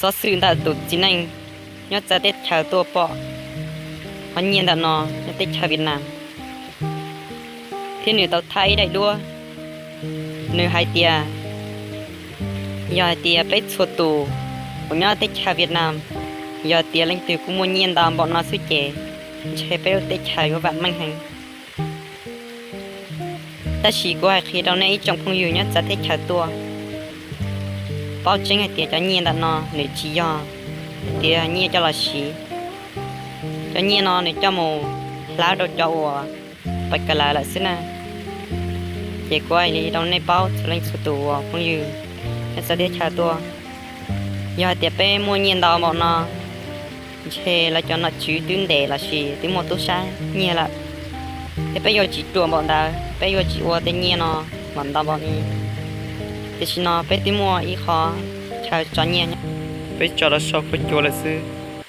Xov xwm ntawm tus txiv neej nyob txawv teb chaws tuaj pom qhov nyiaj ntawm no nyob teb chaws Vietnam, thiab nws tau thaij ib daim duab, nws hais tias yog hais tias peb txhua tus uas nyob teb chaws Vietnam, yog tias leej twg kuj muaj nyiaj ntau npaum no xwb ces ntshe peb lub teb chaws yuav vam meej heev. Tab sis kuv hais qhia rau nej ib tsoom phooj ywg nyob txawv teb chaws tuaj, paub tseeb hais tias cov nyiaj ntawm no nws tsis yog hais tias nyiaj coj los siv. Cov nyiaj no nws coj mus hlawv rau cov uas pais kawm lawv lawm xwb na. Ces kuv hais li rau nej paub txhua leej txhua tus uas phooj ywg nyob txawv teb chaws tuaj, yog hais tias peb muaj nyiaj ntau npaum no, ntshe lawv cov nom tswv twb ntes los sis twb muaj tub sab nyiag lawm, thiab peb yuav tsis ruam npaum ntawd, peb yuav tsis ua tej nyiaj no mam ntau npaum li. Tiam sis no peb twb muaj ib qho chaw tso nyiaj, peb tso rau saum huab cua lawm xwb.